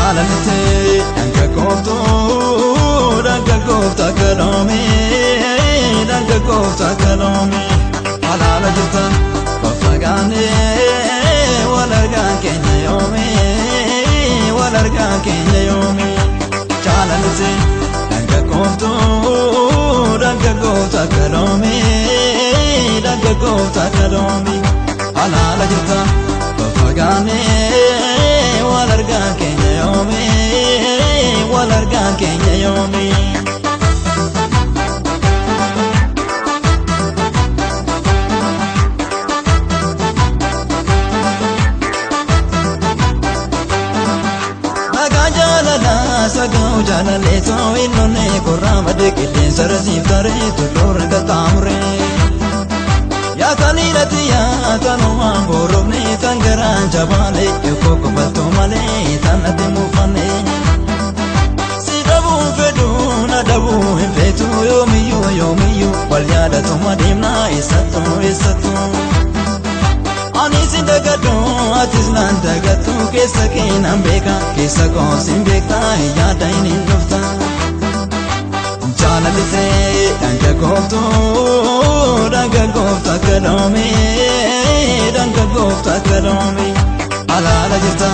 Jaalaltee dargaggooftuu dargaggoofta akka loomii dargaggoofta akka loomii alaala jirta faffagaanee wal argaan keenya yoomii wal argaan keenya yoomii jaalaltee dargaggooftuu dargaggoofta akka loomii dargaggoofta akka loomii alaala jirta faffagaanee wal argaan keenya yoomii wal argaan keenya yoomii. Nagaan jaalalaa saga'u jaalallee too innonne korraa madde qilleensa rasiif taree tulluurra qaxxaamuree. Yaatanii yaatanumaan borofne tan garaan jabaale yookaan kofattuu malee tan natti muufanne. Si dhabuu fedhuu na dhabuu hin feetu yoomiyyuu yoomiyyuu wal yaadatuma deemnaa eessattuu eessattuu. Ani si dagadhu atis naan dagattu keessa kee nan beeka keessa koo sin beekta yaada hin hin dhufta. Jaalaltee dargaggooftuu dargaggoofta akka loomii dargaggoofta akka loomii alaala jirta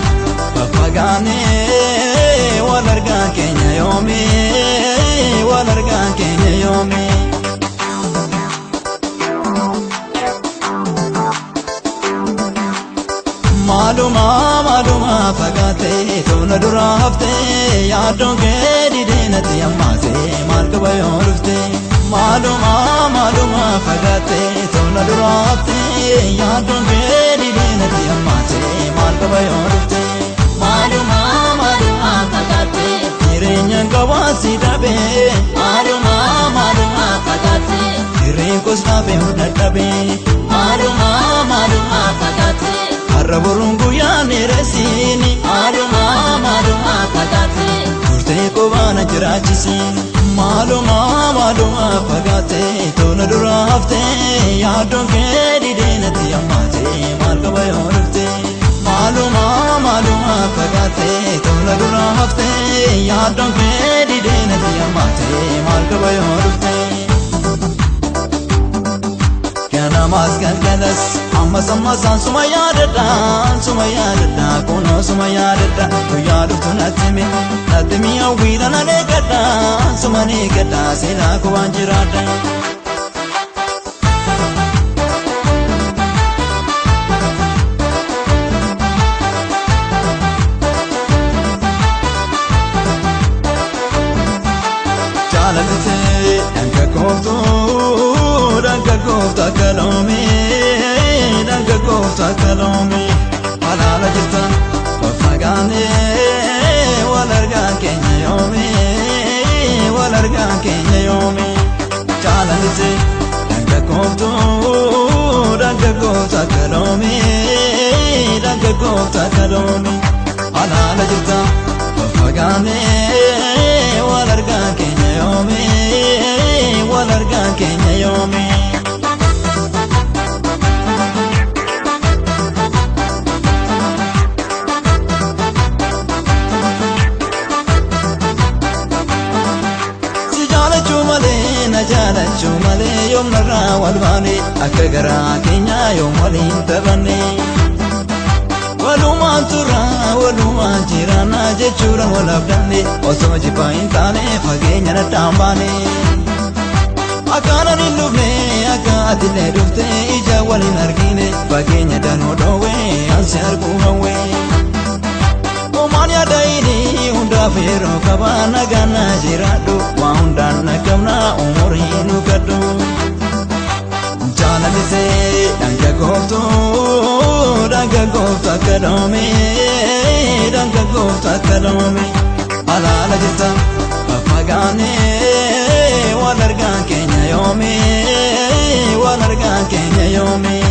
faffagaanee wal argaan keenya yoomii wal argaan keenya yoomii. Maaluma maaluma fagaatee tola dura haftee yaaddoon kee didee natti hammaatee maal qaba yoo dhuftee. Maaluma maaluma fagaatee tola dura haftee yaaddoon kee didee natti hammaatee maal qaba yoo dhuftee. Maaluma maaluma fagaatee Jireenyaan qabaasi dhabee maaluma maaluma fagaatee jireen koos dhaabee dadhabee maaluma maaluma fagaatee har'a boruun guyyaan dheeressiini maaluma maaluma fagaatee turtee qobaana jiraachisiin. Maaluma maaluma fagaatee tola dura haftee yaaddoon kee didee natti hammaatee maal qaba yoo dhuftee. Maaluma maaluma fagaatee tola dura haftee yaaddoon kee didee natti hammaatee maal qaba yoo dhuftee. Ganamaas galgalas ammas ammasaan suma yaadadha suma yaadadha kunoo suma yaadadha guyyaa dhuftu natti himi natti himi hawwiidha nan eeggadha suma eeggadha seenaa koo waan jiraadha. Jaalaltee dargaggooftuu dargaggoofta akka loomii dargaggoofta akka loomii alaala jirta faffagaanee wal argaan keenya yoomii wal argaan keenya yoomii jaalaltee dargaggooftuu dargaggoofta akka loomii dargaggoofta akka loomii alaala jirta faffagaanee wal argaan keenya yoomii wal argaan keenya yoomii. Si jaalachuu malee na jaalachuu malee yoom narraa wal baane akka garaa keenyaa yoom waliin taphanne. Walumaan turra walumaan jiraanna jechuudha wal abdanne osoo jibbaa hin taane fageenya naddaan baane. Akkaanan hin dhufne akka atillee dhufte ija waliin argine fageenya danuu dhoowwe ansi arguu hawwe. Uumaan yaada inni hundaaf yeroo qaba nagaan na jiraadhu waa hundaan na qabna umurii nu kadhu. Jaalaltee dargaggooftuu dargaggoofta akka loomii dargaggoofta akka loomii alaala jirta faffagaanee wal argaan keenya yoomii wal argaan keenya yoomii.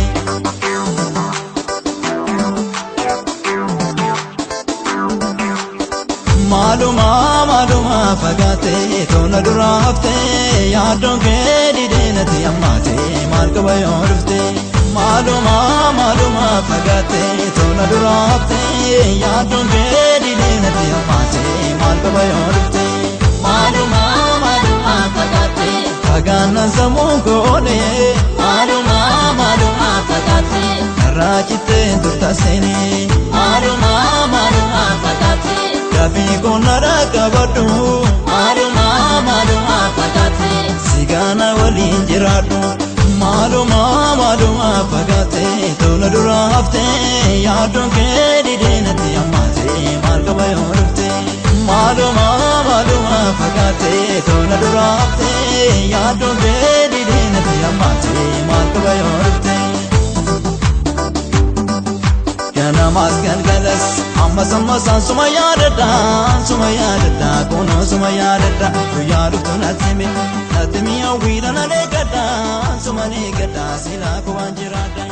Maaluma maaluma fagaatee tola dura haftee yaaddoon kee didee natti hammaatee maal qaba yoo dhuftee. Maaluma maaluma fagaatee tola dura haftee yaaddoon kee didee natti hammaatee. hammaate maal qaba yoo dhufte. Maaluma maaluma fagaate. Fagaannaan sammuun koone. Maaluma maaluma fagaate. Narraa cittee turta seenee. Maaluma maaluma fagaate. Gaaffii koonnaadhaa qabadhu. Maaluma maaluma fagaate. Sigaana waliin jiraadhu. Maaluma maaluma fagaate tola dura hafte yaaddoon kee didee natti hammaate maal qaba yoo dhufte. Maaluma maaluma fagaate tola dura hafte yaaddoon kee didee natti hammaate maal qaba yoo dhufte. Ganamaas galgalas ammas ammasaan suma yaadadha suma yaadadha kunoo suma yaadadha guyyaa dhuftu natti himi natti himi hawwiidha nan eeggadha suma eeggadha silaa koo waan jiraadha.